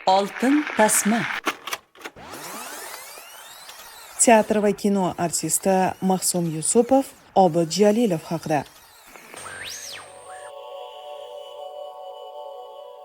Oltin tasma. Teatr va kino artisti Mahsum Yusupov Obid Jalilov haqida.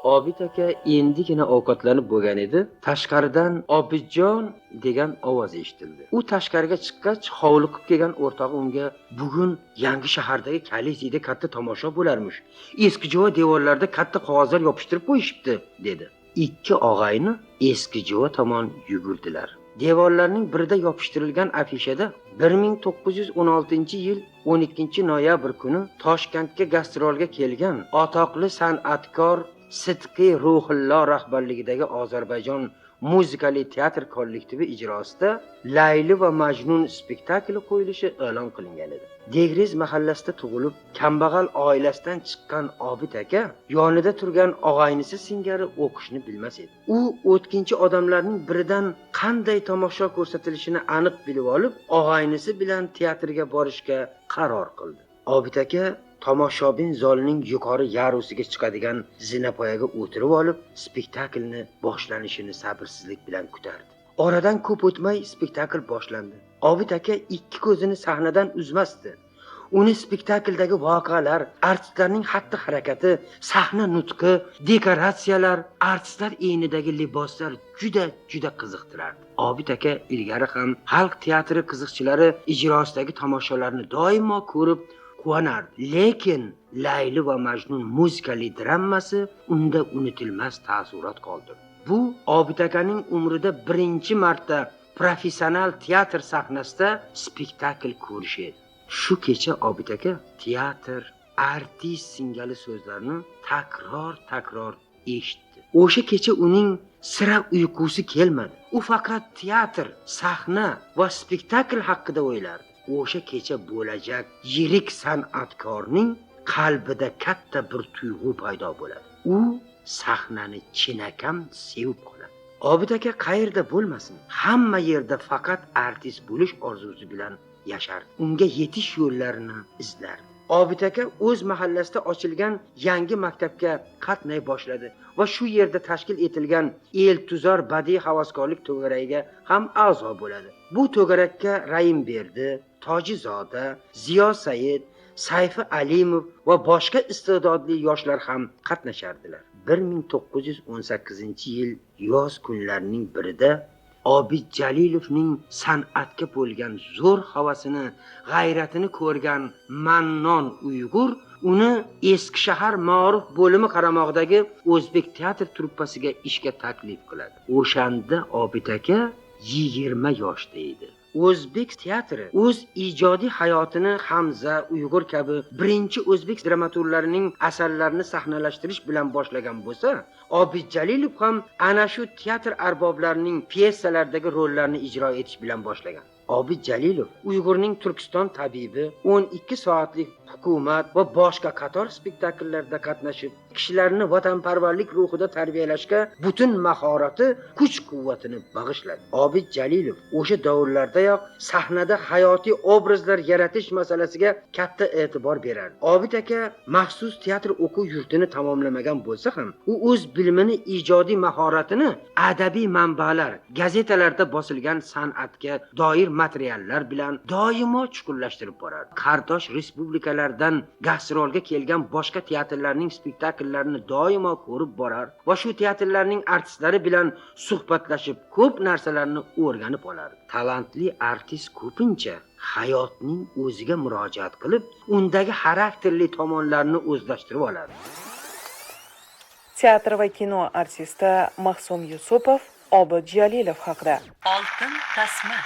Obid aka endigina ovqatlanib bo'lgan edi, tashqaridan "Obidjon" degan ovoz eshitildi. U tashqariga chiqqach, hovliqib kelgan o'rtog'i unga: "Bugun yangi shahardagi Kalisiyda katta tomosha bo'larmish. Eski joy devorlarida katta qog'ozlar yopishtirib qo'yishibdi", dedi. Ikki og'ayni eski joy tomon yugurdilar. Devorlarning birida yopishtirilgan afishada 1916-yil 12 noyabr kuni Toshkentga gastrolga kelgan atoqli san'atkor Sidqi Ruhullo rahbarligidagi Ozarbayjon muzikali teatr kollektivi ijrosida Layli va Majnun spektakli qo'yilishi e'lon qilingan edi. Degrez mahallasida tug'ilib, kambag'al oilasidan chiqqan Obid aka yonida turgan og'aynisi singari o'qishni bilmas edi. U o'tkinchi odamlarning biridan qanday tomosha ko'rsatilishini aniq bilib olib, og'aynisi bilan teatrga borishga qaror qildi. Obid aka tomoshabin zalining yuqori yarusiga chiqadigan zinapoyaga o'tirib olib, spektaklni boshlanishini sabrsizlik bilan kutardi. Oradan ko'p o'tmay spektakl boshlandi. Obid aka ikki ko'zini sahnadan uzmasdi. Uni spektakldagi voqealar, artistlarning xatti harakati, sahna nutqi, dekoratsiyalar, artistlar eynidagi liboslar juda juda qiziqtirardi. Obid aka ilgari ham xalq teatri qiziqchilari ijrosidagi tomoshalarni doimo ko'rib quvonardi, lekin Layli va Majnun muzikali dramasi unda unutilmas taassurot qoldirdi. Bu Obid akaning umrida birinchi marta professional teatr sahnasida spektakl ko'rishi edi. Shu kecha Obid aka teatr, artist singali so'zlarni takror takror eshitdi. O'sha kecha uning sira uyqusi kelmadi. U faqat teatr, sahna va spektakl haqida o'ylardi. O'sha kecha bo'lajak yirik san'atkorning qalbida katta bir tuyg'u paydo bo'ladi. U sahnani chinakam sevib qoladi. Obid aka qayerda bo'lmasin, hamma yerda faqat artist bo'lish orzusi bilan yashardi, unga yetish yo'llarini izlardi. Obid aka o'z mahallasida ochilgan yangi maktabga qatnay boshladi va shu yerda tashkil etilgan Eltuzor badiiy havaskorlik to'garagiga ham a'zo bo'ladi. Bu to'garakka Raimberdi Tojizoda, Ziyo Said, Sayfi Alimov va boshqa iste'dodli yoshlar ham qatnashardilar. 1918 yil yoz kunlarining birida Obid Jalilovning san'atga bo'lgan zo'r havasini, g'ayratini ko'rgan Mannon Uyg'ur uni Eski shahar maorif bo'limi qaramog'idagi o'zbek teatr truppasiga ishga taklif qiladi. O'shanda Obid aka 20 yoshda edi. O'zbek teatri o'z ijodiy hayotini Hamza Uyg'ur kabi birinchi o'zbek dramaturglarining asarlarini sahnalashtirish bilan boshlagan bo'lsa, Obid Jalilov ham ana shu teatr arboblarining pyesalaridagi rollarni ijro etish bilan boshlagan. Obid Jalilov Uyg'urning Turkiston tabibi, 12 soatlik hukumat va boshqa qator spektakllarda qatnashib, kishilarni vatanparvarlik ruhida tarbiyalashga butun mahorati, kuch quvvatini bag'ishladi. Obid Jalilov o'sha davrlardayoq sahnada hayotiy obrazlar yaratish masalasiga katta e'tibor berardi. Obid aka maxsus teatr o'quv yurtini tamomlamagan bo'lsa ham, u o'z bilimini, ijodiy mahoratini adabiy manbalar, gazetalarda bosilgan san'atga doir materiallar bilan doimo chuqurlashtirib borardi. Qardosh respublikalardan gastrolga kelgan boshqa teatrlarning spektakllarini doimo ko'rib borar va shu teatrlarning artistlari bilan suhbatlashib, ko'p narsalarni o'rganib olardi. Talantli artist ko'pincha hayotning o'ziga murojaat qilib, undagi xarakterli tomonlarni o'zlashtirib oladi. Teatr va kino artisti Mahsum Yusupov Obid Jalilov haqida. Oltin tasma.